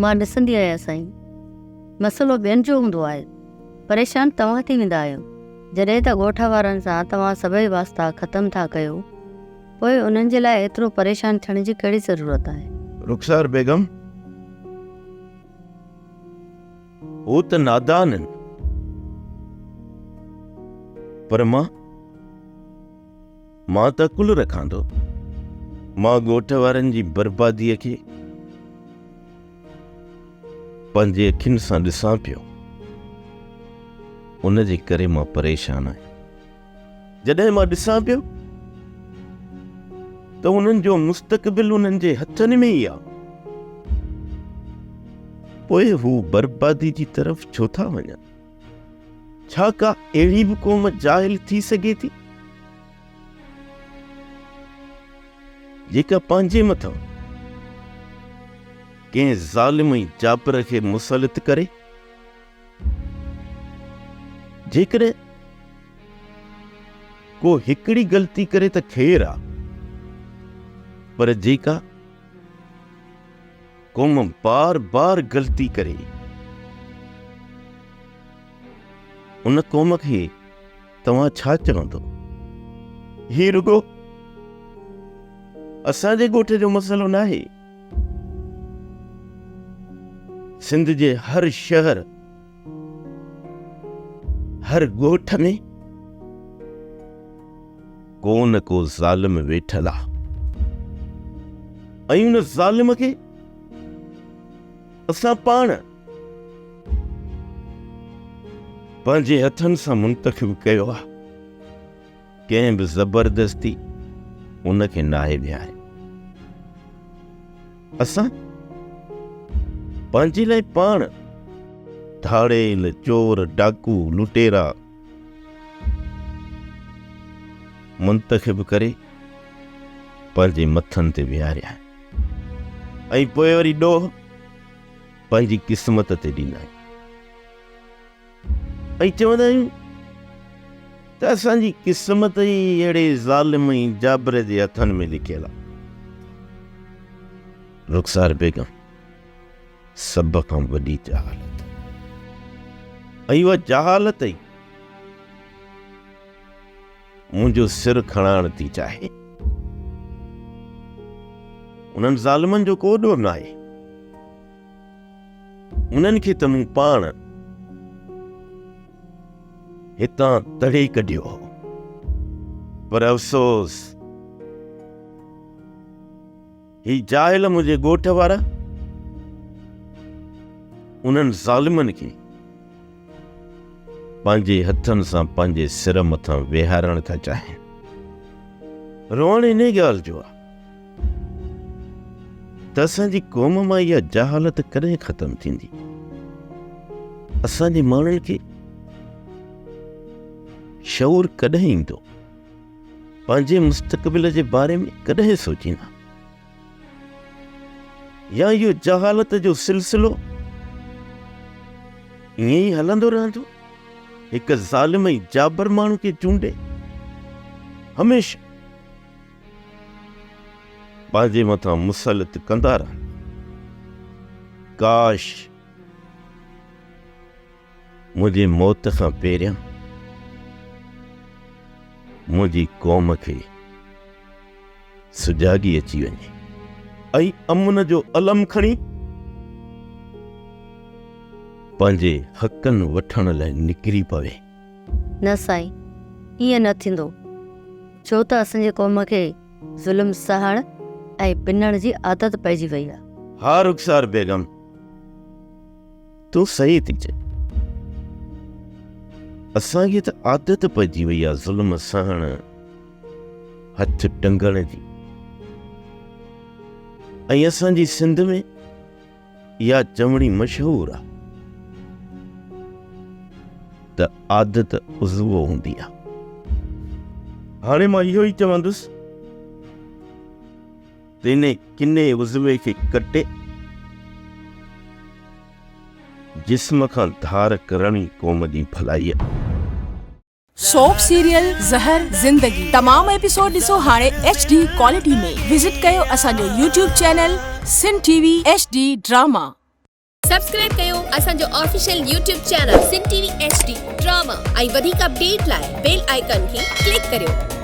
مان ڏسندي آهيان سائين. مسئلو ٻين جو هوندو آهي. پريشان توهان ٿي ويندا آهيو. جڏهن ته ڳوٺ وارن سان توهان سڀئي واسطا ختم ٿا ڪيو، پوء انهن جي لاء ايترو پريشان ٿيڻ جي ڪهڙي ضرورت آهي؟ رخسار بيگم، هو ته نادان آهن، پر مان، مان ته عقل رکان ٿو. مان ڳوٺ وارن جي برباديء کي پنهنجي اکين سان ڏسان پيو. ان جي ڪري مان پريشان آهيان. جڏهن مان ڏسان پيو ته انهن جو مستقبل انهن جي هٿن ۾ ئي آهي، پوء هو بربادي جي طرف ڇو ٿا وڃن؟ ڇا ڪا اهڙي به قوم جاهل ٿي سگهي ٿي جيڪا پنهنجي مٿان ڪنهن ظالم ۽ جابر کي مسلط ڪري؟ جيڪڏهن ڪو هڪڙي غلطي ڪري ته خير آ، پر جيڪا قوم بار بار غلطي ڪري، ان قوم کي توهان ڇا چوندو؟ هي رڳو اسان جي ڳوٺ جو مسئلو ناهي. سنڌ جي هر شهر، هر ڳوٺ ۾ ڪو نه ڪو ظالم ويٺل آ ۽ ان ظالم کي اسان پاڻ پنهنجي هٿن سان منتخب ڪيو آ. ڪنهن به زبردستي ان کي ناهي ويهاريو. اسان پنهنجي لاء پاڻ ڌاڙيل، چور، ڊاڪو، لٽيرا منتخب ڪري پنهنجي مٿن تي ويهاريا ۽ پوء وري ڏوهه پنهنجي قسمت تي ڏيندا آهيون. ۽ چوندا آهيون ته اسان جي قسمت ئي اهڙي ظالم ۽ جابر جي هٿن ۾ لکيل آهي. رخسار بيگم سڀ کان وڏي جهالت ۽ اها جهالت ئي منهنجو سر کڻائڻ ٿي چاهي. انهن ظالمن جو ڪو ڏوهه ناهي. انهن کي ته مون پاڻ هتان تڙي ڪڍيو هو، پر افسوس هي جاهل منهنجي ڳوٺ وارا انهن ظالمن کي پنهنجي هٿن سان پنهنجي سر مٿان ويهارڻ ٿا چاهين. روئڻ انهي ڳالهه جو آهي ته اسان جي قوم مان اها جهالت ڪڏهن ختم ٿيندي؟ اسان جي ماڻهن کي شعور ڪڏهن ايندو؟ پنهنجي مستقبل جي باري ۾ ڪڏهن سوچيندا؟ يا اهو جهالت جو سلسلو ائين ئي هلندو رهندو؟ هڪ ظالم ۽ جابر ماڻهو کي چونڊي هميشه پنهنجي مٿان مسلط ڪندا رهن. ڪاش منهنجي موت کان پهريان منهنجي قوم کي سجاڳي اچي وڃي ۽ امن جو علم کڻي پنهنجي حقن وٺڻ لاء نڪري پوي. نه سائين، ائين نه ٿيندو. ڇو ته اسان جي قوم کي ظلم سهڻ ۽ پنڻ جي عادت پئجي وئي آهي. ها رخسار بيگم، تون صحيح ٿي چئين. اسان کي ته عادت پئجي وئي آهي ظلم سهڻ، هٿ ٽنگڻ جي ۽ اسان جي سنڌ ۾ اها چوڻي مشهور آ ته عادت عضوو هوندي آ. هاڻي مان اهو ئي چوندس ته انهي ڪني عضوي کي ڪٽي جسم کان ڌار ڪرڻ ئي قوم جي ڀلائي آ. سوپ سيريل زهر زندگي تمام ايپيسوڊ ڏسو هاڻي ايڇ ڊي ڪوالٽي ۾ وزٽ ڪيو اسان جو YouTube channel Sindh T V H D drama. Subscribe ڪيو اسان جو official YouTube channel Sindh T V H D drama ۽ وڌيڪ اپڊيٽ لاء بيل آئيڪان کي ڪلڪ ڪريو.